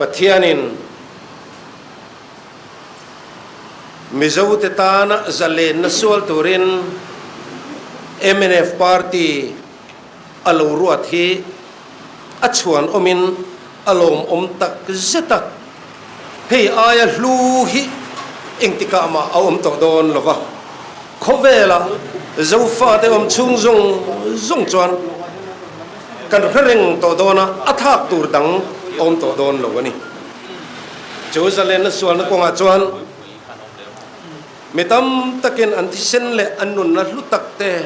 Pathianin Mizote tana zalenna sual turin mnf party a lo ruat hi a chhuan awmin a lawmawm tak zet a, hei aia hlu hi engtikah mah a awm tawh dawn lo va, khawvela Zofate awm chhung zawng zawng chuan Kan hre reng tawh dawn a, a thak tur dang awm tawh dawn lo a ni. Chu zalenna sualna kawngah chuan mi tam takin an thisen leh an nunna hlu tak te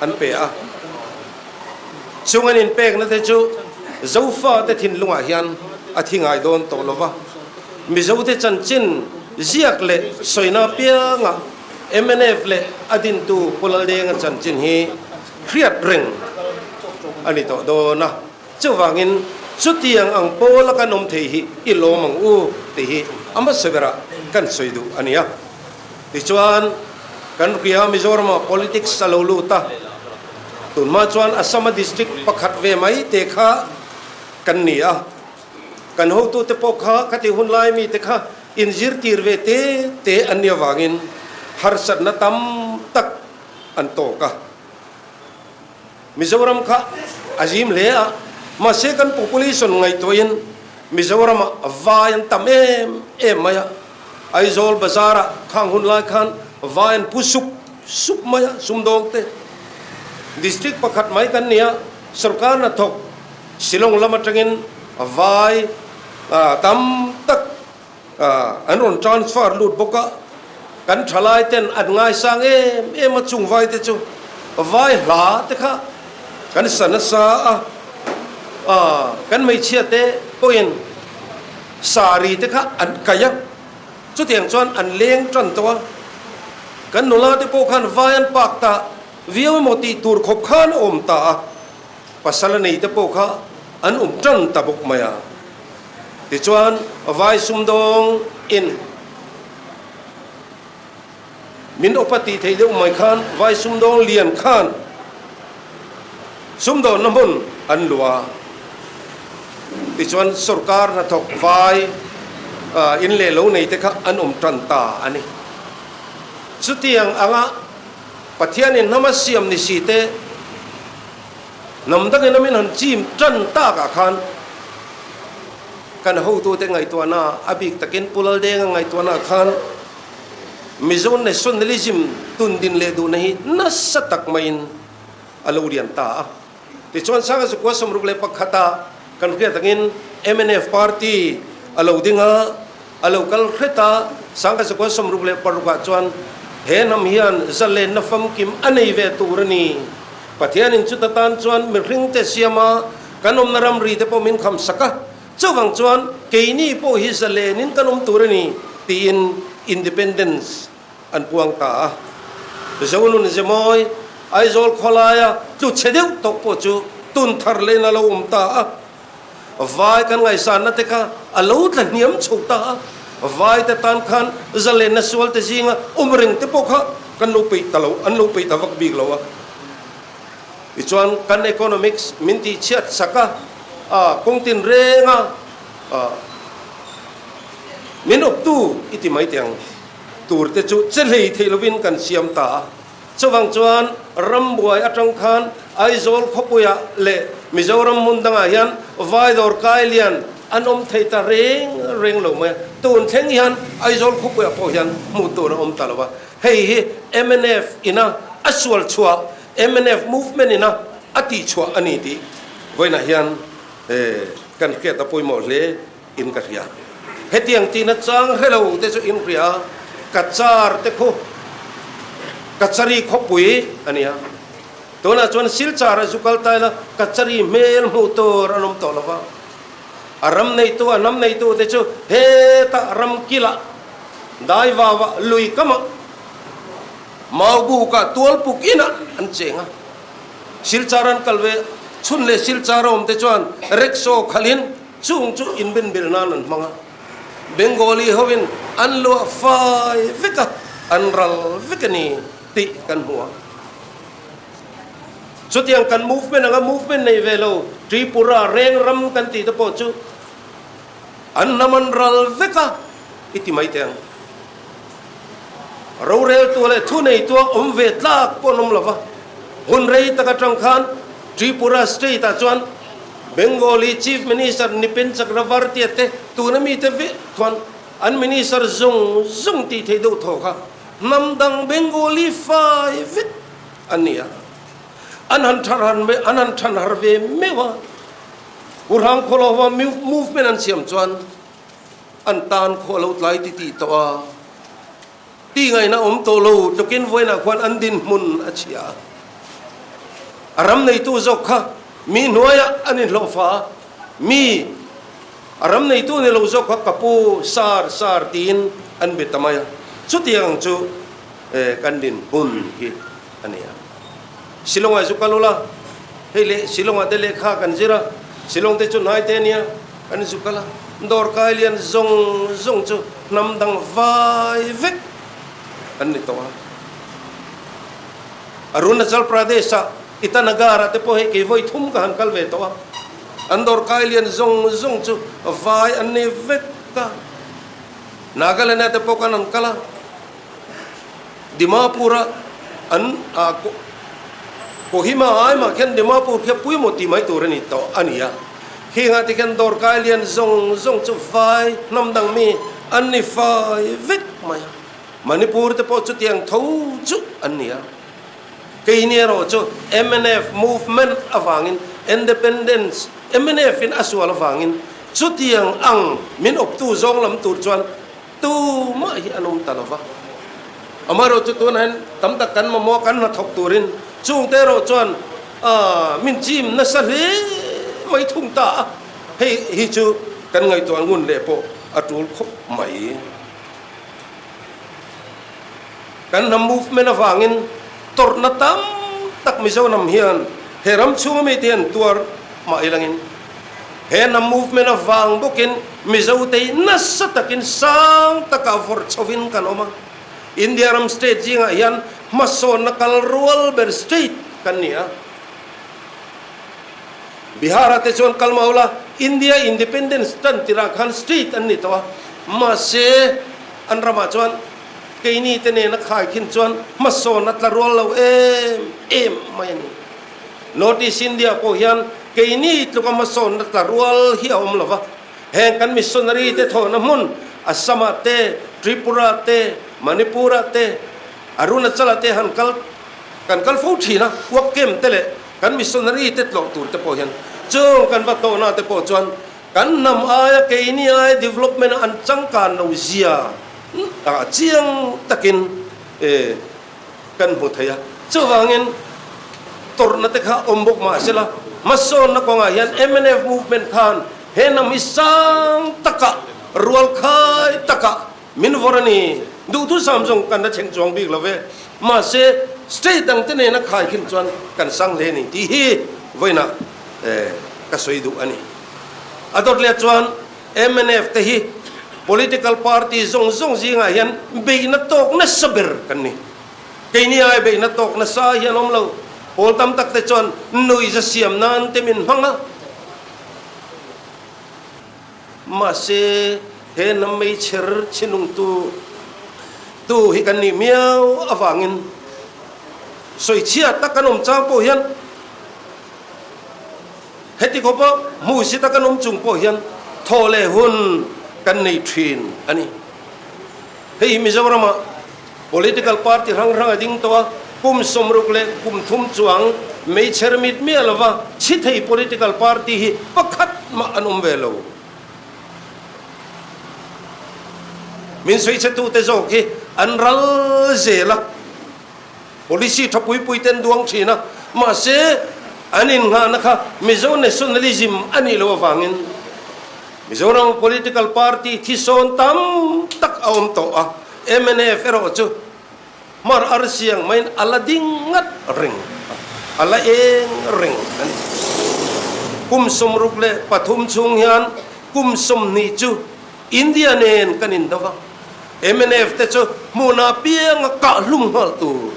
an pe a. Chung an inpekna te chu Zofa te thinlungah hian a thi ngai dawn tawh lo va. Mizote chanchin ziak leh sawina apiangah mnf leh a dintu Pu Laldenga chanchin hi hriat reng a ni tawh dawn a, chuvangin chutiang ang pawla kan awm thei hi i lawm ang u tih hi a hmasa berah kan sawi duh a ni a. Tichuan, kan hria Mizoramah politics a lo lut a, tunhma chuan Assam-a district pakhat ve mai te kha kan ni a, kan hotute pawh kha khati hun lai mite kha inzirtir ve te te an nih avangin harsatna tam tak an tawk a. Mizoram kha a zim hle a, mahse kan population ngaihtuahin Mizoramah vai an tam em em mai a. Aizawl bazar-ah khang hun lai khan vai an pu sup sup mai a, sumdawng te. District pakhat mai kan ni a, sorkar hnathawk Shillong lam atangin vai tam tak An rawn transfer lut bawk a, kan thalai ten an ngaisang em em a, chung vai te chu vai hla te kha kan sa nasa a, kan hmeichhia te pawhin sari te kha an kaih a, chutiang chuan an leng tan tawh a, kan nula te pawh khan vai an pak ta viau emaw tih tur khawp khan a awm ta a, pasal a nei te pawh kha an awm tan ta bawk mai a. Tichuan, vai sumdawng in min awpa tih theih deuh mai khan vai sumdawng lian khan sumdawnna hmun an luah a. Tichuan, sorkar hnathawk vai in leh lo nei te kha an awm tan ta a ni. Chutiang anga Pathianin hnam a siam ni si te, Hnam dangin a min han chim tan takah khan kan hotute ngaihtuahna, a bik takin Pu Laldenga ngaihtuahna khan Mizo nationalism tundin leh duhna hi nasa tak maiin a lo lian ta a. Tichuan Sanga Zakua 61 ah kan hriat angin mnf party a lo ding a, a lo kal hret a, Sanga Zakua 66 ah chuan he hnam hian zalenna famkim a nei ve tur a ni. Pathianin chuta tan chuan mihringte siama kan awmna ramri te pawh min kham sak a, chuvang chuan keini pawh hi zalenin kan awm tur a ni tiin Independence an puang ta a. Zonun Zemawi, Aizawl khawlaia tlu chhe deuh tawh pawh chu tun thar lehin a lo awm ta a. Vai kan ngaihsanna te kha a lo tla hniam chho ta a, vai te tan khan zalenna sual te zinga awm reng te pawh kha kan lo peih ta lo, an lo peih ta vak bik lo a. Tichuan kan economics min tih chhiat sak a, a kawng tin reng a, min awptu i ti mai teh ang tur te chu che hlei theih lovin kan siam ta a. Chuvang chuan rambuai atang khan Aizawl khawpuiah leh Mizoram hmun dangah hian vai dawr kai lian an awm thei ta reng reng lo mai a. Tun thleng hian Aizawl khawpuiah pawh hian hmuh tur a awm ta lo a. Hei hi mnf ina a sual chhuah, mnf movement ina a tih chhuah a ni tih vawiinah hian kan hriat a pawimawh hle in ka hria. Hetiang tihna chang hre lo te chu in hria, Kachar te khu Kachari khawpui a nia. Tunah chuan Silchar a zu kal ta ila Kachari hmel hmuh tur an awm tawh lo va. A ram neitu, a hnam neitu te chu hetah ram kilah Daivava lui kamah Maubukah tualpuk inah an cheng a. Silchar an kal ve chhun leh Silchar a awm te chuan rickshaw khalhin Chung chu inbinbil nan an hmang a, Bengali hoin an luah fai vek a, an ral vek a ni tih kan hmu a. Chutiang kan movement anga movement nei ve lo Tripura reng ram kan tih te pawh chu An hnam an ral vek a, i ti mai teh ang. Roreltu leh thuneitua awm ve tlak pawh an awm lo va. Hun rei tak atang khan Tripura state ah chuan Bengali Chief Minister Nipen Chakravarty-a te tuna mite vek chuan an minister zawng zawng tih theih deuh thaw kha hnam dang Bengali fai vek an ni a. An han an han than har ve meuh a. Urhang Khawlova movement an siam chuan an tan khaw a lo tlai ti tih tawh a, tih ngaihna awm tawh lo tlukin vawiinah khuan an dinhmun a chhia a. A ram neitu zawk kha mi hnuaiah an inhlawhfa a, mi a ram neitu ni lo zawk kha ka pu sar sar tiin an be ta mai a, chutiang ang chu kan dinhmun hi a ni a. Shillong-ah zu kal ula, hei leh Shillong-ah te lehkha kan zir a, Shillong te chu hnai te ania, kan zu kal a, dawr kai lian zawng zawng chu hnam dang vai vek an ni tawh a. Arunachal Pradesh-ah Itanagar-ah te pawh hei kei vawi thum ka han kal ve tawh a, an dawr kai lian zawng zawng chu vai an ni vek a, Nagaland-ah te pawh kan han kal a. Dimapur-a an Kohima ai mah khian Dimapur khi a pawimawh tih mai tur a ni tawh a ni a. Khingah te khian dawrkai lian zawng zawng chu vai hnam dang mi an ni fai vek mai a. Manipur te pawh chutiang tho chu an ni a. Keini erawh chu mnf movement avangin Independence mnf in a sual avangin chutiang ang min awptu zawng lam tur chuan Tumah hi an awm ta lo va. Amaherawh chu tunah hian tam tak kan mamawh a, kan hnathawk turin chungte erawh chuan min chim nasa hle mai thung ta a, hei hi chu kan ngaihtuah ngun leh pawh a tul khawp mai. Kan hnam movement avangin tawrhna tam tak Mizoram hian he ram chhunga mite hian tuar mah ilangin, He hnam movement avang bawkin Mizote hi nasa takin sang takah vawrh chhovin kan awm a. India ram state zingah hian hmasawnna kal rual ber state kan ni a. Bihar-ah te chuan kal mau la, India independence tan tirah khan state an ni tawh a, mahse an ramah chuan keini te nena khaikhin chuan hmasawn a tla rual lo em em mai a ni. North East India pawh hian keini tluka hmasawnna tla rual hi a awm lo va, heng kan missionary te thawhna hmun Assam-ah te, Tripura-ah te, Manipur-ah te, Arunachal-ah te han kal kan kal fo thin a, work camp te leh kan missionary te tlawh tur te pawh hian chung kan va tawhna te pawh chuan kan hnam aia keini aia development a an changkan lo zia chiang takin kan hmu thei a. Chuvangin tawrhna te kha awm bawk mah sela, hmasawnna kawngah hian mnf movement khan he hnam hi sang takah, rualkhai takah min vawrh a ni. Duhthusam zawng kan la thleng chuang bik lo ve. Mahse, state dangte nena khaikhin chuan kan sang hle a ni tih hi vawiinah ka sawi duh a ni. A dawt leh chuan mnf te hi political party zawng zawng zingah hian beihna tawk nasa ber kan ni. Keini ai beihna tawk nasa hi an awm lo. Pawl tam tak te chuan nuihza siam nan te min hmang a. Mahse he hnam meichher chhinungtu tu hi kan nih miau avangin sawichhia tak kan awm chang pawh hian Heti khawpa hmuhsit a kan awm chung pawh hian thaw leh hun kan nei thin a ni. Hei hi Mizorama political party hrang hrang a ding tawh a, kum 60 leh kum thum chuang meichher mit miah lova chhi thei political party hi pakhat mah an awm ve lo. Min sawichhetute zawk hi an ral zel a. Policy tha pui pui ten duang thin a, mahse an innghahna kha Mizo nationalism a nih loh avangin Mizoram political party thisawn tam tak a awm tawh a, mnf erawh chu hmar arsiang maiin a la ding ngat reng a, a la eng reng a ni. Kum 63 chhung hian kum 20 chu India nen kan indo va, mnf te chu hmuna pianga kah hlum nghal tur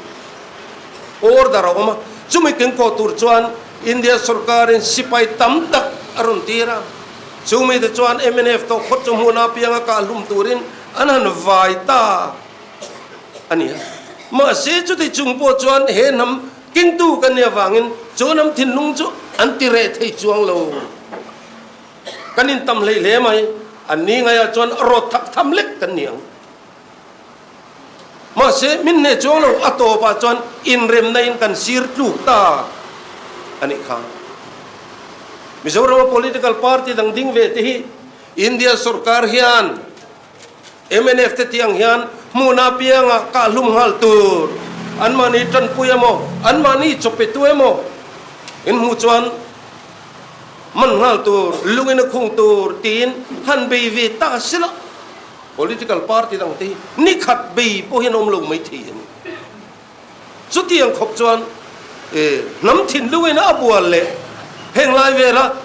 order a awm a, chumi kengkawh tur chuan India sorkarin sipai tam tak a rawn tir a. Chung mite chuan mnf tawh phawt chu hmun apianga kah hlum turin an han vai ta a ni a. Mahse chuti chung pawh chuan he hnam kengtu kan nih avangin chu hnam thinlung chu an ti reh thei chuang lo. Kan intam hlei hle mai. An ni ngaiah chuan rawt thak tham lek kan ni ang. Mahse, min hneh chuang lo, a tawpah chuan inremna in kan sir tluk ta a nih kha. Mizorama political party dang ding ve te hi India sorkar hian mnf te tiang hian hmuna pianga kahhlum nghal tur, anmahni tanpui emaw, anmahni chawpetu emaw in hmuh chuan man nghal tur, lungin a khung tur tiin han bei ve ta sela. Political party dang te hi ni khat bei pawh hian awm lo mai thei a ni. Chutiang khawp chuan hnam thinlungin a bual leh heng lai vela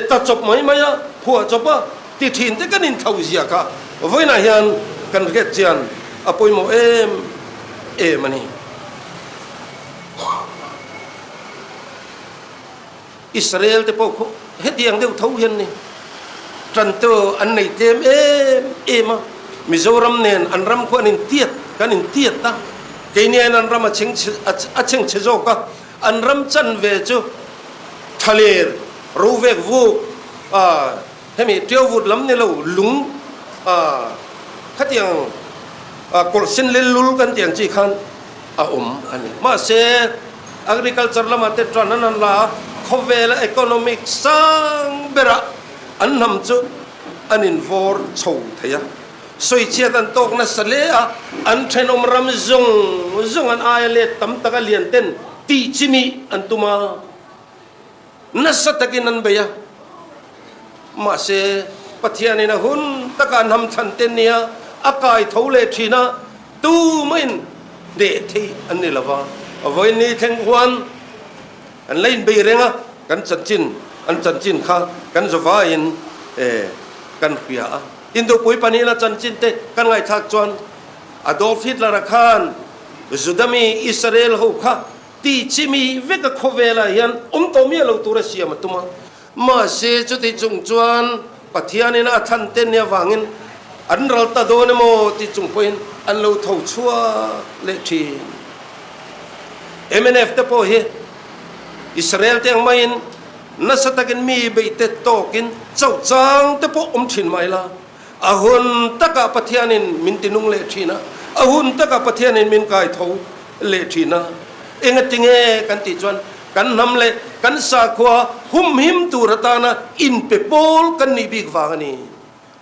ta chawp mai mai a, phuah chawp a ti thin te kan intho zia kha vawiinah hian kan hriat chian a pawimawh em em a ni. Israel te pawh khu hetiang deuh tho hian ni tantu an nei tlem em em a, Mizoram nen an ram khu an intiat kan intiat a, keini aiin an ram a chheng a chheng chhe zawk a, an ram chan ve chu thaler ro vek vuk a hemi tiau vut lam ni lo lung a khatiang kawlh sen lel lul kan tih ang chi khan a awm a ni. Mahse, agriculture lamah te tan an han la a, khawvela economic sang berah an hnam chu an invawr chho thei a. Sawichhiat an tawk nasa hle a, an thenawm ram zawng zawng an aia let tam taka lian ten tih chimi an tum a. Nasa takin an bei a, mahse Pathianin a hun taka an hamchhan te nia a kai tho leh thin a, tumahin hneh theih an ni lova. Vawiin ni thleng khuan an la inbei reng a, kan chanchin an chanchin kha kan zavaiin kan hria a. Indopui pahnihna chanchin te kan ngaihthlak chuan Adolf Hitler-a khan Judami Israel ho kha Tih chimi vek a khawvelah hian awm tawh miah lo tur a siam a tum a. Mahse chuti chung chuan Pathianin a thlan te nia vangin an ral ta dawn emaw ti chung pawhin an lo tho chhuak leh thin. Mnf te pawh hi Israel te ang maiin nasa takin mi beih te tawkin chauh chang te pawh awm thin mai la. A hun takah Pathianin min tinung leh thin a, a hun takah Pathianin min kai tho leh thin a. Engatinge kan tih chuan kan hnam leh kan sakhua humhim tur atana inpe pawl kan nih bik vang a ni.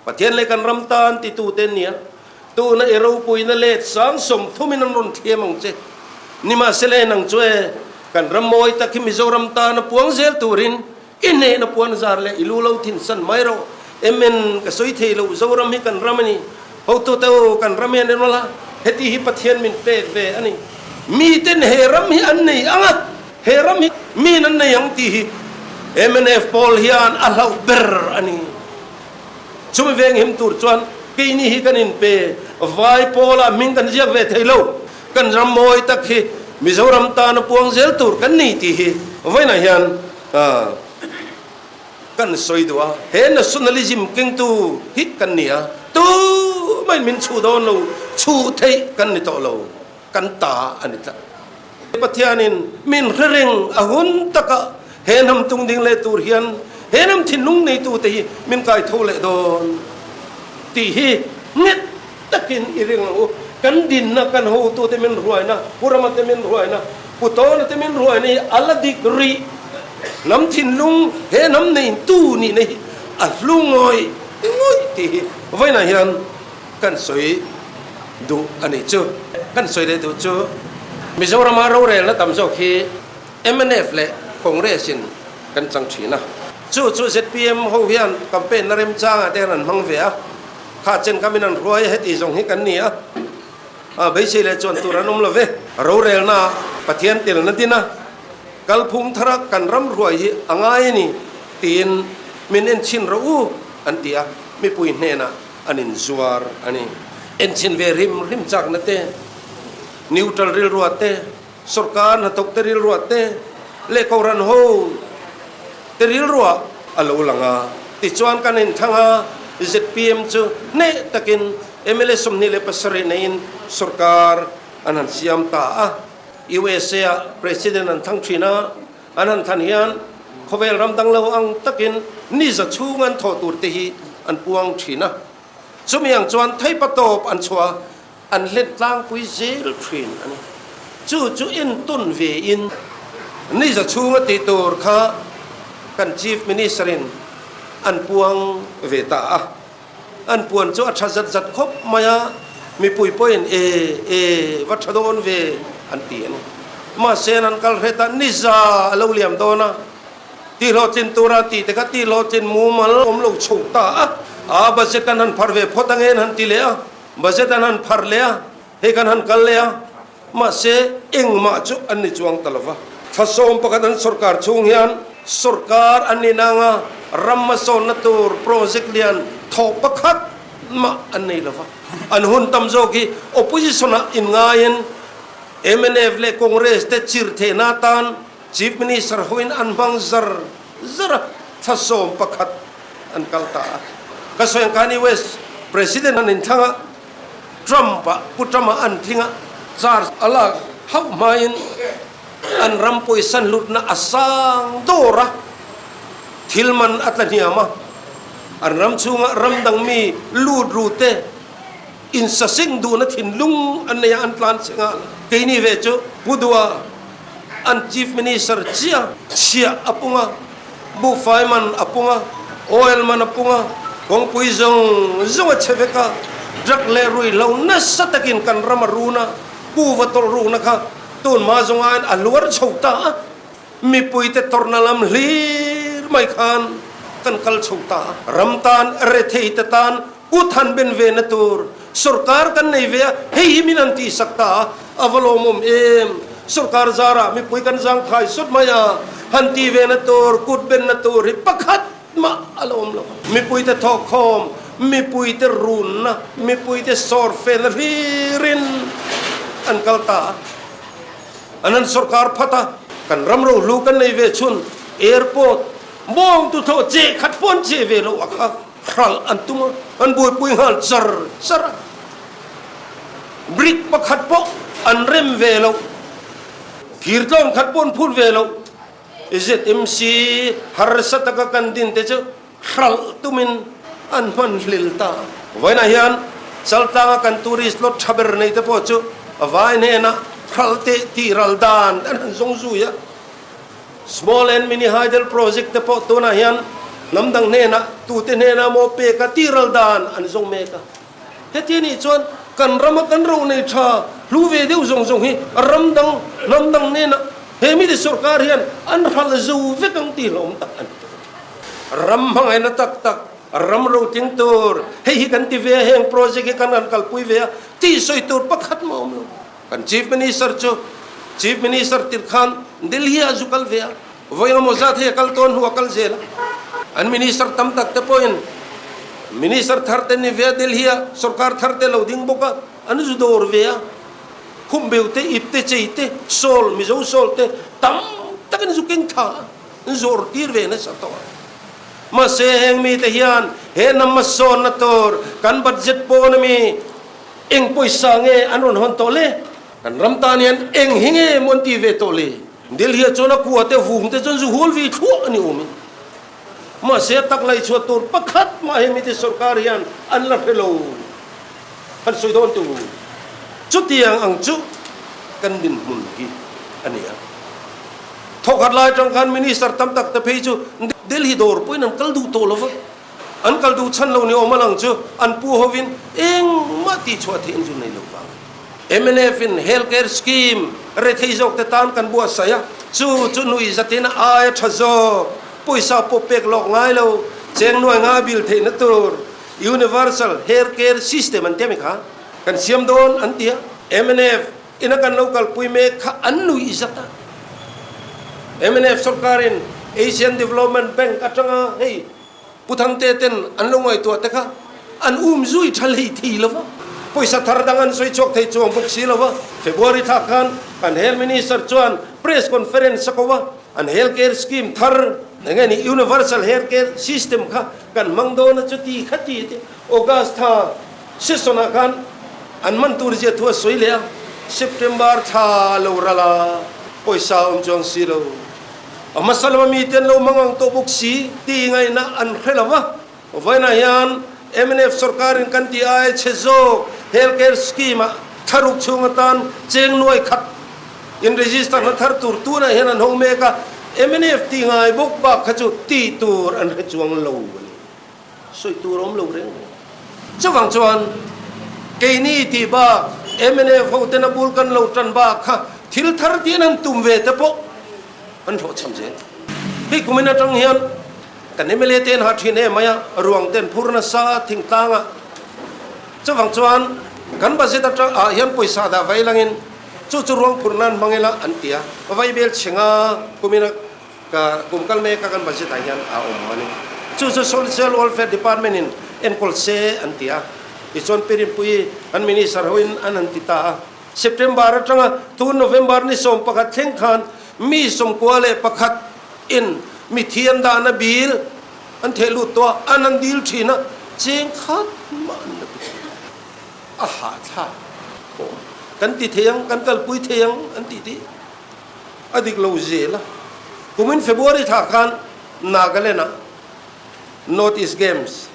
Pathian leh kan ram tan titute an ni a, tuna i ropuina let sang sawmthumin an rawn thlem ang che. Nimahsela en ang chu e, kan ram mawi tak hi Mizoram tana puang zel turin I hnehna puan zar leh i lu lo thin san mai rawh. Amen ka sawi thei lo Zoram hi kan ram a ni. Hotute u kan ram hian enawlh a, heti hi Pathian min pek ve a ni. Miten he ram hi an nei ang a, he ram hi min an nei ang tih hi mnf pawl hian a hlauh ber a ni. Chumi venghim tur chuan keini hi kan inpe vai pawlah hming kan ziak ve thei lo. Kan ram mawi tak hi Mizoram tana puang zel tur kan ni tih hi vawiinah hian Kan sawi duh a, he nationalism kengtu hi kan ni a, tumah in min chhuh dawn lo, chhuh theih kan ni tawh lo, kan ta a ni tlat. Pathianin min hre reng a hun taka he hnam tung ding leh tur hian he hnam thinlung neitute hi min kai tho leh dawn tih hi nghet takin i ring ang u. Kan dinna, kan hotute min ruaina, Pu Rama te min ruaina, Pu Tawna te min ruaina hi a la dik rih. Hnam thinlung he hnam neintu nihna hi a hlu ngawih ngawih tih hi vawiinah hian kan sawi duh a nih chu. Kan sawi leh duh chu Mizorama rorelna tam zawk hi mnf leh Congress in kan chang thin a. Chu chu zpm ho hian campaign na remchangah te hian an hmang ve a. Kha chen kha min an hruai a, heti zawng hi kan ni a, beisei leh chuan tur an awm lo ve. Rorelna Pathian telna din a, kalphung thara kan ram hruai hi a ngai a ni tiin min enchhin rawh u an ti a, mipui hnenah an inzuar a ni. Enchhin ve rim rim chakna te, neutral rilrua te, sorkar hnathawk te rilrua te leh kohhran ho te rilrua a lo lang a. Tichuan kan inthlang a, zpm chu hneh takin mla 27 neiin sorkar an han siam ta a. USA ah President an thlang thin a, an han than hian khawvel ram dang lo ang takin ni za chhung an thawh tur te hi an puang thin a. Chumi ang chuan theipatawp an chhuah a, An hlet tlangpui zel thin a ni. Chu chu entawn ve in niza chhunga tih tur kha kan Chief Minister in an puang ve ta a. An puan chu a tha zat zat khawp mai a, mipui pawhin e e va tha dawn ve an ti a ni. Mahse an kal hret a, niza a lo liam dawn a. Tihhlawhtlin tura tih te kha tihhlawhtlin mumal awm lo chho ta a. A budget kan han phar ve phawt ange an han ti leh a. Budget an han phar leh a, hei kan han kal leh a, mahse engmah chu an ni chuang ta lova. Thla 11 an sorkar chhung hian sorkar an ni nang a, ram hmasawnna tur project lian thawh pakhat mah an nei lova. An hun tam zawk hi opposition ah inngaiin mnf leh Congress te chir theihna atan Chief Minister hoin an hmang zar zar a, thla 11 an kal ta a. Ka sawi ang Kanye West President an inthlang a, Trump-a Pu Trump-a an tling a, charge a lak hauh hmain an ram pawisa hlutna a sang dawr a, thil man a tla hniam a, an ram chhunga ram dang mi lut ru te insaseng duhna thinlung an nei a, an tlan che nghal. Keini ve chu Pu Dua an Chief Minister chiah chhiah a pung a, Buhfai man a pung a, oil man a pung a, kawngpui zawng zawng a chhe vek a, drug leh ruihhlo nasa takin kan ram a run a, kuva tawlh rukna kha tun hma zawng aiin a hluar chho ta a, mipuite tawrhna lam hlir mai khan kan kal chho ta a, ram tan, retheite tan kut han ben ve na tur sorkar kan nei ve a, hei hi min han tihsak ta a, a va lawmawm em? Sorkar zarah mipui kan zangkhai sawt mai a, han tih ve na tur, kut ben na tur hi pakhat mah a la awm lo. Mipuite thawkkhawm, mipuite runna, mipuite sawr felna hlirin an kal ta a, an han sorkar phat a, kan ram rohlu kan nei ve chhun airport bawng tu thaw che khat pawh an che ve lo a kha. Hralh an tum a, an buaipui nghal char char a. Brick pakhat pawh an rem ve lo, thir tlawm khat pawh an phut ve lo. ZMC harsa taka kan din te chu hralh tumin an hman hlil ta a. Vawiinah hian Chaltlanga kan tourist lot tha ber nei te pawh chu vai hnenah hralh teh tih ral dan an han zawng zui a. Small and Mini Hydel Project te pawh tunah hian hnam dang hnenah tute hnenah maw pek a tihral dan an zawng mek a. Heti anih chuan kan rama kan ro nei tha hlu ve deuh zawng zawng hi ram dang hnam dang hnenah he mite sorkar hian an hral zo vek ang tih hlawm tak a ni tawh. Ram hmangaihna tak tak, ram rotling tur, hei hi kan ti ve a, heng project hi kan han kalpui ve a tih sawi tur pakhat mah a awm lo. Kan Chief Minister chu Chief Minister tirh khan Delhi ah zu kal ve a, vawi engemaw zat hei a kal tawn hnu a kal zel a. An Minister tam tak te pawhin Minister thar te ni ve a, Delhi ah sorkar thar te lo ding bawk a, an zu dawr ve a. Khumhbeu te, ip te, chei te, sawl, Mizo sawl te tam tak an zu keng tha a, an zawr tir ve nasa tawh a. Mahse heng mite hian he hnam hmasawnna tur kan budget pawn ami, Eng pawisa nge an rawn hawn tawh le? Kan ram tan hian eng hi nge maw an ti ve tawh le? Delhi ah chuan a kua te vung te chuan zu hual ve thluah a ni awm e. Mahse a tak laihchhuah tur pakhat mah he mite sorkar hian an la hre lo. Han sawi dawn teh u. Chutiang ang chu kan dinhmun hi a ni a. Thawkhat lai atang khan minister tam tak te phei chu Delhi dawr pawhin an kal duh tawh lo va. An kal duh chhan lo ni awm a lang chu an pu hovin engmah tihchhuah theih an zu nei lo vang a ni. Mnf in Health Care Scheme rethei zawk te tan kan buatsaih a, chu chu nui zatin a aia tha zawk, pawisa pawh pek lawk ngai lo, cheng nuai nga bil theihna tur Universal Health Care System an ti ami kha kan siam dawn an ti a, mnf ina kan lo kalpui mek kha an nui zat a. Mnf sorkarin Asian Development Bank atanga hei Pu Thangte ten an lo ngaihtuah te kha an um zui tha hlei thei lo va, pawisa thar dang an sawi chhuak thei chuang bawk si lo va. February thla khan kan Health Minister chuan press conference a ko a, an Health Care Scheme thar. Enge ni Universal Health Care System kha kan hmang dawn a chuti kha ti te August thla session ah khan an hman tur zia thu a sawi leh a, September thla a lo ral a, pawisa a awm chuang si lo. A hmasa lama mite an lo hmang ang tawh bawk si tih ngaihna an hre lo va. Vawiinah hian mnf sorkarin kan tih aia chhe zawk Health Care Scheme-ah thlaruk chhung atan cheng nuai khat in register hna thar tur tunah hian an hawng mek a, mnf tih ngai bawk bak kha chu tih tur an hre chuang lo a ni. Sawi tur a awm lo reng reng. Chuvang chuan keini tih bak mnf ho tena bul kan lo tan bak kha thil thar tiin an tum ve te pawh an hlawhchham zel. Hei kumin atang hian Kan mla te an ha thin em mai a, ruang ten phur nasa thingtlang ah. Chuvang chuan kan budget atang ah hian pawisa dah vai langin chu chu ruang phur nan hmang ila an ti a, vai bel chhinga kumin a ka kum kal mek a kan budget ah hian a awm a ni. Chu chu Social Welfare Department in enkawl se an ti a, tichuan Pi Rinpuii an Minister hoin an han ti ta a. September atanga tun November ni 11 thleng khan mi 91 in mithi an dahna bil an theh lut tawh a, an han dil thin a, cheng khat mah an la pe thei lo. A hahthlak pawh kan ti thei ang, kan kalpui thei ang an tih tih a dik lo zel a. Kumin February thla khan Nagaland-ah North East Games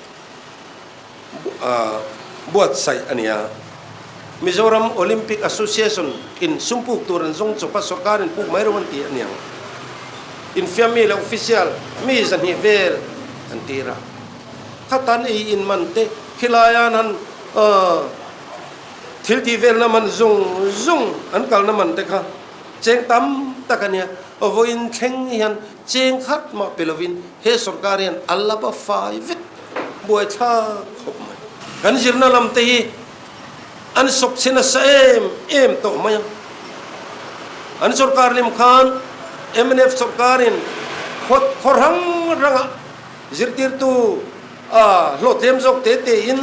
buatsaih a ni a. Mizoram Olympic Association in sum puk tur an zawng chawp a, sorkar in puk mai ro an ti a niang. Infiam mi leh official mi 200 vel an tir a. Khatan ei in man te khilai an han thil tih velna man zung zung an kalna man te kha cheng tam tak a nia. Vawiin thleng hian cheng khat mah pe lovin he sorkar hian a la ba fai vek. Buaithlak khawp mai. Kan zirna lam te hi an sawp chhe nasa em em tawh mai a. An sorkar lim khan mnf sorkarin khaw khaw rang rangah zirtirtu a hlawhtlem zawk te te in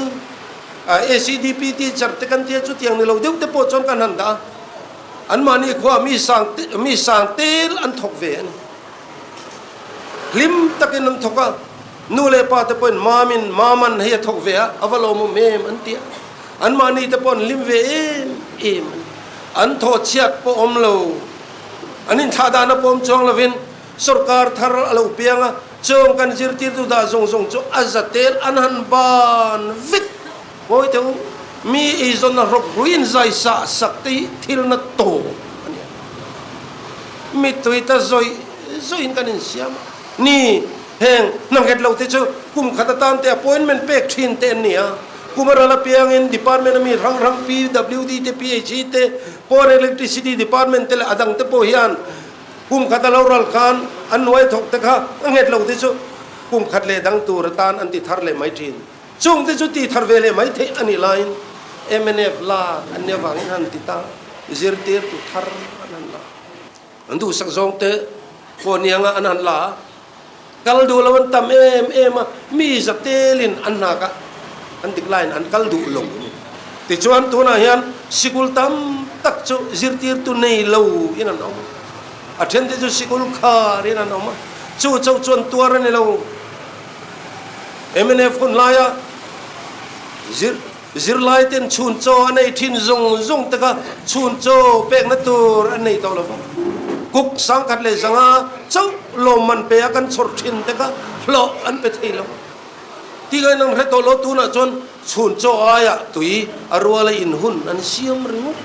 ACDP teacher te kan tia chutiang ni lo deuh te pawh chuan kan han dah a. Anmahni khuaah mi sang mi sang tel an thawk ve a ni. Hlim takin an thawk a. Nu leh pa te pawhin Mamin, Maman hei a thawk ve a, a va lawmawm em an ti a. Anmahni te pawh an hlim ve em em a ni. An thawh chhiat pawh awm lo, an inthlah dahna pawh awm chuang lovin sorkar thar a lo piang a, chung kan zirtirtu dah zawng zawng chu a za tel an han ban vek. Ngawi teh u, mi eizawnna rawk ruiin zai sah sak te hi thil na tawp a ni a. Mittui ta zawih zawihin kan insiam a. Ni, heng hna nghet lo te chu kum khat atan te appointment pek thin te an ni a. Kum a ral apiangin department a mi hrang hrang PWD te, PHE te, Power Electricity Department te leh a dang te pawh hian kum khat a lo ral khan an hnuai thawk te kha a nghet lo te chu kum khat leh dang tur atan an ti thar leh mai thin. Chung te chu ti thar ve leh mai theih a nih laiin mnf lak an nih avangin han ti ta, zirtirtu thar an han la. An duhsak zawng te pawh nianga an han la a, kal duh lo an tam em em a, mi za telin an hnak a, an dik laiin an kal duh lo a ni. Tichuan tunah hian sikul tam tak chu zirtirtu nei lo in an awm a, a then te chu sikul khar in an awm a, chu chauh chuan tuar a ni lo. Mnf hun laia zir Zirlai ten chhun chaw an ei thin zawng zawng te kha chhun chaw pekna tur an nei tawh lo va. Kuk 1100 chauh lawmman pe a kan chhawr thin te kha hlawh an pe thei lo. Tihngaih nang hre tawh lo tunah chuan chhun chaw aiah tui a ruala in hun an siam ringawt.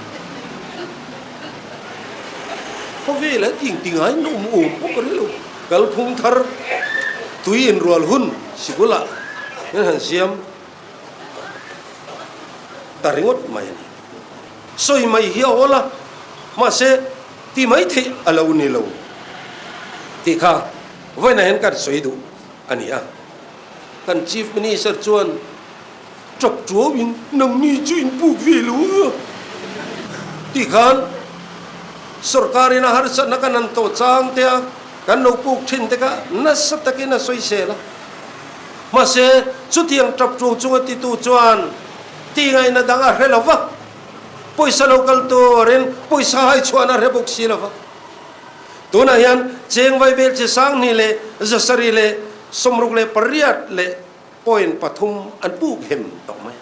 Khawvel ah ting tingai an awm awm bawk a ri lo. Kalphung thar tui inrual hun sikulah an han siam. Ta ringawt mai a ni. Sawi mai hi a awl a, mahse ti mai theih a lo ni lo tih kha vawiinah hian kan sawi duh a ni a. Kan Chief Minister chuan tap tuauin nangni chu in puk ve lo a tih khan sorkarin a harsatna kan han tawh chang te a, kan lo puk thin te kha nasa takin a sawisel a. Mahse, chutiang tap ṭung chunga titu chuan tihngaihna dang a hre lo va, pawisa lo kal turin pawisa hai chhuahna a hre bawk si lo va. Tunah hian cheng vaibel chi 2000 leh 768 leh point pathum an puk hem tawh mai a.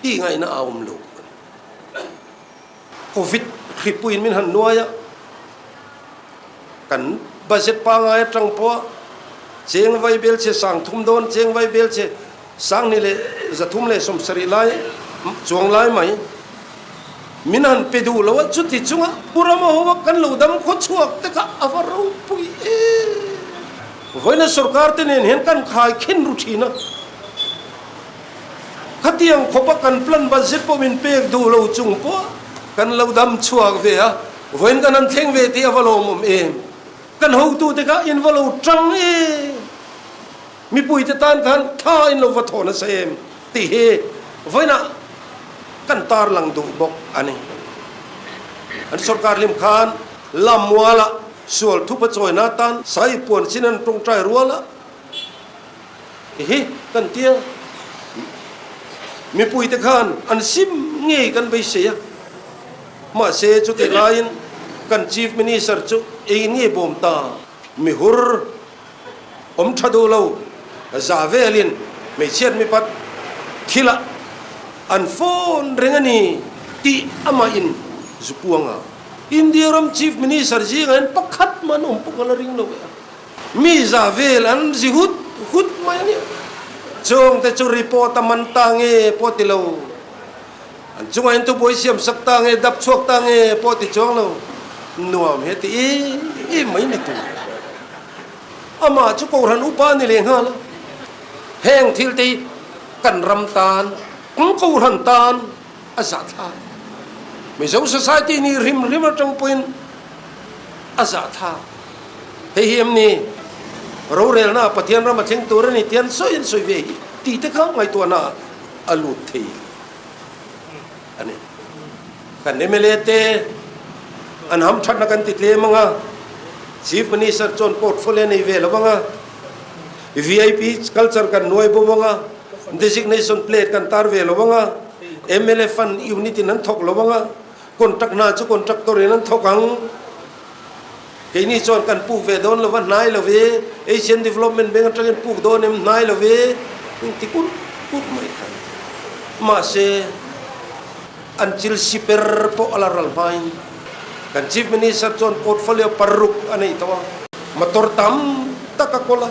Tih ngaihna a awm lo a ni. Covid hripuiin min han nuai a, kan budget pangngai atang pawh cheng vaibel che 3000 dawn, cheng vaibel che 2000 leh 370 lai chuang lai mai min han pe duh lo a, chuti chunga Pu Rama ho a kan lo dam khaw chhuak te kha a va ropui em. Vawiina sorkar te nen hian kan khai khin ru thin a, khatiang khawpa kan plan budget pawh min pek duh lo chung pawh kan lo dam chhuak ve a, vawiin kan han thleng ve tih a va lawmawm em. Kan hotute kha in va lo tang em. Mipuite tan khan tha in lo va thaw nasa em tih hi vawiinah kan tarlang duh bawk a ni. An sorkar hlim khan Lammualah sual thupa chawina atan sai puan chin an tawngtai rual a hi kan tia. Mipuite khan an sim ngei kan beisei a, mahse chutih laiin kan Chief Minister chu ei nge bawm ta mihur Awm tha duh lo, za velin hmeichhiat mipat thilah an phone reng a ni tih amah in zu puang a. India ram Chief Minister zingah hian pakhat mah an awm pawh ka la ring lo e a. Mi za vel an zi hut hut mai a nia. Chungte chu report a man ta nge pawh ti lo. An chungah hian thubuai siam sak ta nge, dap chhuak ta nge pawh ti chuang lo. Nuam he ti em em mai ni tur. Amah chu Kohhran upa a ni leh nghal a. Heng thil te hi kan ram tan, kan Kohhran tan a zahthlak. Mizo society nih hrim hrim atang pawhin a zahthlak. Hei hi em ni rorelna Pathian ram a thleng tur a ni tih an sawi an sawi ve hi tih te kha ngaihtuahna a lut thei a ni. Kan mla te an hamthatna kan ti tlem ang a, Chief Minister chuan portfolio a nei ve lo ang a, vip culture kan nuai bo ang a, designation plate kan tar ve lo ang a, mla fund unit in an thawk lo ang a, contract hna chu contractor in an thawk ang. Keini chuan kan puk ve dawn lova hnai lo ve, Asian Development Bank atangin puk dawn em hnai lo ve, in ti kur kur mai kha. Mahse, an chil si per pawh a la ral hmain kan Chief Minister chuan portfolio paruk a nei tawh a, motor tam tak a kawl a,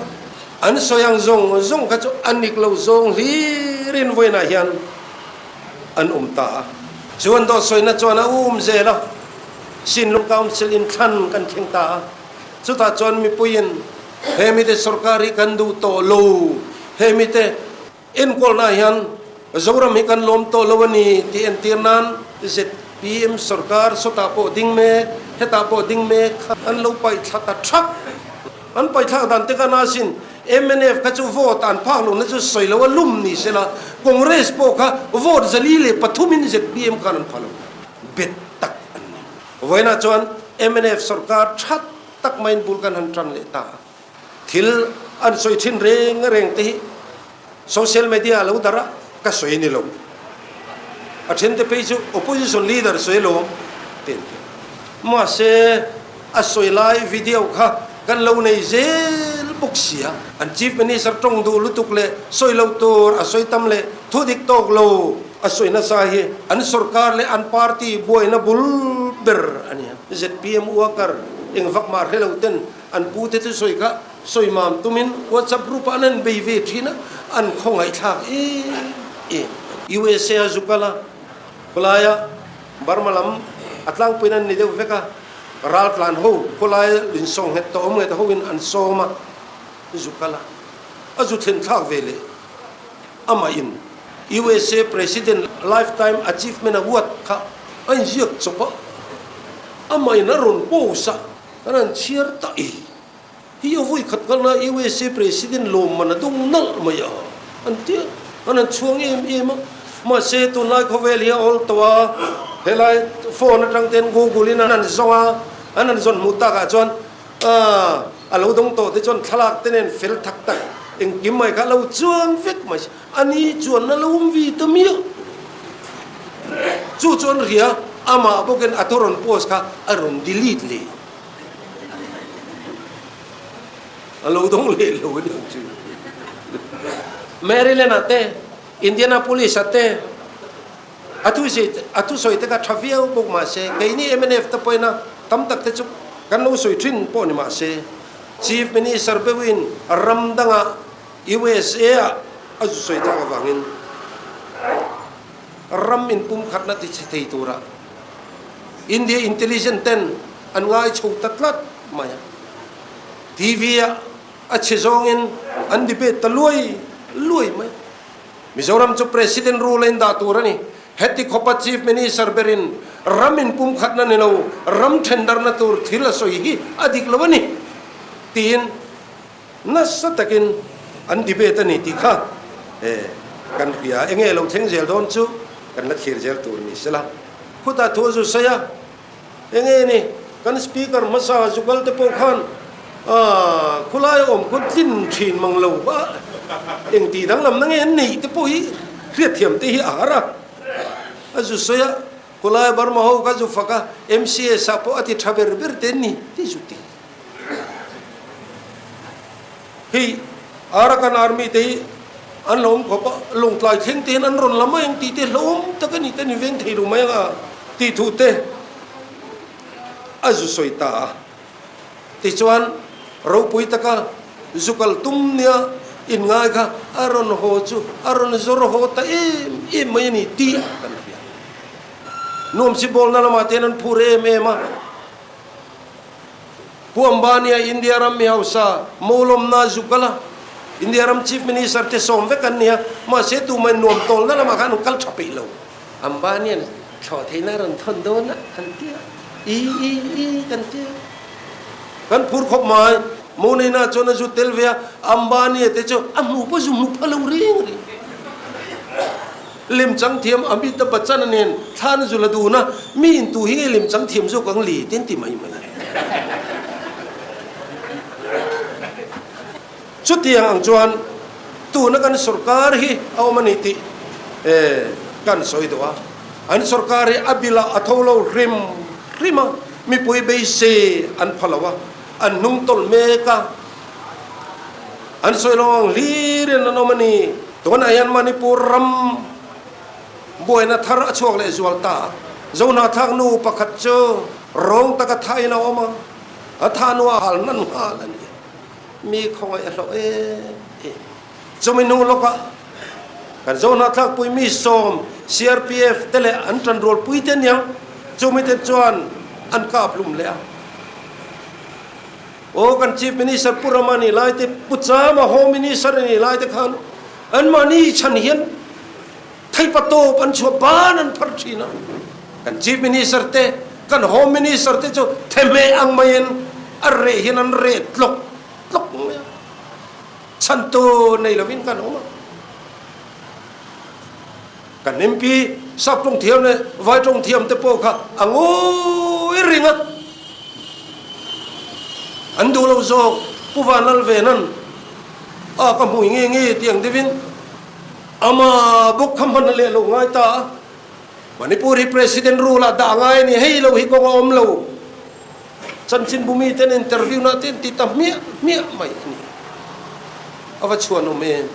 an sawi ang zawng zawng kha chu a nik lo zawng hlirin vawiinah hian an awm ta a. Chu an dawt sawina chuan a um zel a. Sinlung Council in thlan kan thleng ta a, chutah chuan mipuiin he mite sorkar hi kan duh tawh lo, he mite enkawlna ah hian Zoram hi kan lawm tawh lo a ni tih entir nan zpm sorkar sawtah pawh ding mek, hetah pawh ding mek kha an lo paih thla ta thak. An paih thlak dan te khan asin mnf kha chu vote an phak lohna chu sawi lo a lum ni sela, Congress pawh kha vote 403 in zpm khan an pha lo. Bet tak an ni. Vawiinah chuan mnf sorkar tha tak maiin bul kan han tan leh ta a. Thil an sawi thin reng reng te hi social media a lo darh a, ka sawi ni lo. A then te phei chu opposition leader sawi alawm ti an ti a. Mahse a sawi lai video kha kan lo nei zel bawk si a. An chief minister tawng duh lutuk leh sawi lo tur a sawi tam leh thu dik tawk lo A sawi nasa hi an sorkar leh an party buaina bul ber a ni a. Zpm worker eng vak mah hre lo ten an pu te chu sawi kha sawi mam tumin WhatsApp group ah an han bei ve thin a, an khawngaihthlak em em a ni. USA a zuk kal a, khawlaia Burma lam a tlangpuiin an ni deuh vek a, raltlan ho khawlaia insawng nghet tawh awm nghet hoin an sawm a, zuk kal a, a zu thlen thlak ve leh. Amah in USA President Lifetime Achievement Award kha a inziak chawp a, amah in a rawn post a, kan han chhiar ta i. Hi a vawi khat kalna USA President lawmman a dawng nalh mai a, an ti a, an han chhuang em em a. Mahse tunlai khawvel hi a awl tawh a, helai phone atang ten Google in an han zawng a, an han zawn hmuh takah chuan Aaa, a lo dawng tawh te chuan thlalak te nen fel thak tak engkim mai kha a lo chuang vek mai si. A ni chuan a lo awm vi ta miah. Chu chuan ria amah bawkin a thu rawn post kha a rawn delete leh. A lo dawng leh lo a ni ang chu. Maryland ah te, Indianapolis ah te a thu a thusawi te kha tha viau bawk mah se, keini mnf te pawhin a tam tak te chu kan lo sawi thin pawh ni mah se, Chief Minister beuhin ram dangah USA ah a zu sawi tak avangin ram inpumkhatna ti chhe thei tura India intelligent ten an ngai chho ta tlat mai a. TV ah a chhe zawngin an debate ta luai luai mai. Mizoram chu President rule a indah tur a ni. Heti khawpa Chief Minister berin ram inpumkhatna ni lo, ram thendarna tur thil a sawi hi a dik lo a ni tiin nasa takin an debate a ni tih kha kan hria. Enge lo thleng zel dawn chu kan la thlir zel tur ni sela. Khutah thu a zu sawi a. Enge ni, kan speaker hmasa Zugal te pawh khan khulai awm khaw tlin thin mang lo a, eng tih danglamna nge an neih te pawh hi hriatthiam te hi a har a. A zu sawi a, khulai Burma ho kha zu fak a, MCS ah pawh a ti tha ber ber te an ni ti zu ti. Hei Arakan Army te hi an lo awm khawp a, lawngtlai thleng te hian an rawn la mai ang tih te hlauhawm tak a ni te ni veng thei lo mai ang a tih thu te a zu sawi ta a. Tichuan ropui taka zu kal tum nia inngai kha a rawn haw chu a rawn zawr haw ta em em mai a ni tih kan hria. Nuamsi bawlna lamah te hian an phur em em a. Pu Ambani-a India ram mi hausa Mawlawmna Zukala, India ram Chief Minister te sawm vek an ni a, mahse tumah in nuam tawlna lamah khan an kal tha peih lo. Ambani-a'n thlawh theihna a rawn thawn dawn a, an ti a, i i i kan ti a. Kan phur khawp mai, Mawneina chuan a zu tel ve a, Ambani-a te chu a hmu pawh zu hmu pha lo reng reng. Lemchang thiam Amitabh Bachchan-a nen thlan zu la dun a, mi in tu hi nge lemchang thiam zawk ang li te an ti mai mai. Chutiang ang chuan tuna kan sorkar hi a awm a ni tih kan sawi duh a, an sorkar hi a bilah a tho lo hrim hrim a, mipui beisei an pha lo a, an hnung tawlh mek a. An sawi lo ang hlirin an awm a ni. Tunah hian Manipur ram buaina thar a chhuak leh zual ta. Zohnahthlak nu pakhat chu rawng taka thain a awm a, a tha nu a hal hnan nghal a ni. Mi khawngaih a hlauh em em. Chumi hnu lawkah kan Zohnahthlak pui mi sawm CRPF te leh an tanrual pui te aniang chumi te chuan an kap hlum leh a. Aw kan Chief Minister Pu Rama nih lai te, Pu Chama Home Minister a nih lai te khan anmahni chhan hian theipa tawp an chhuah ban an phar thin a. Kan Chief Minister te, kan Home Minister te chu thehmeh ang maiin a reh hian an reh tlawk tlawk mai a. Chhantu nei lovin kan awm a. Kan MP sap tawng thiam leh vai tawng thiam te pawh kha a ngawi ring a, an duh lo zawk. Pu Vanlal Venan a ka hmui nge nge tih ang deuhin ama bawk kha hman a leh lo ngai ta a. Manipur hi President rule ah dah ngai a ni, hei lo hi kawng a awm lo. Chanchinbu miten interview na te an ti ta hmiah hmiah mai a ni. A va chhuan awm em?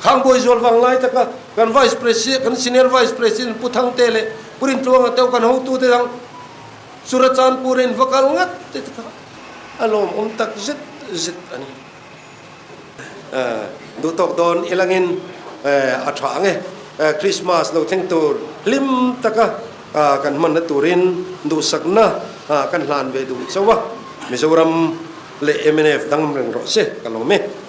Khang Bawizual vang lai taka kan Vice President, kan Senior Vice President Pu Thangte leh Pu Rintluanga te kan hotute dang Churachandpur in va kal ngat te kha a lawmawm tak zet zet a ni. Duh tawk dawn ilangin a tha ang e. Christmas lo thleng tur hlim taka kan hmanna turin duhsakna kan hlan ve duh chauh a. Mizoram leh mnf dang reng rawh se ka lawm e.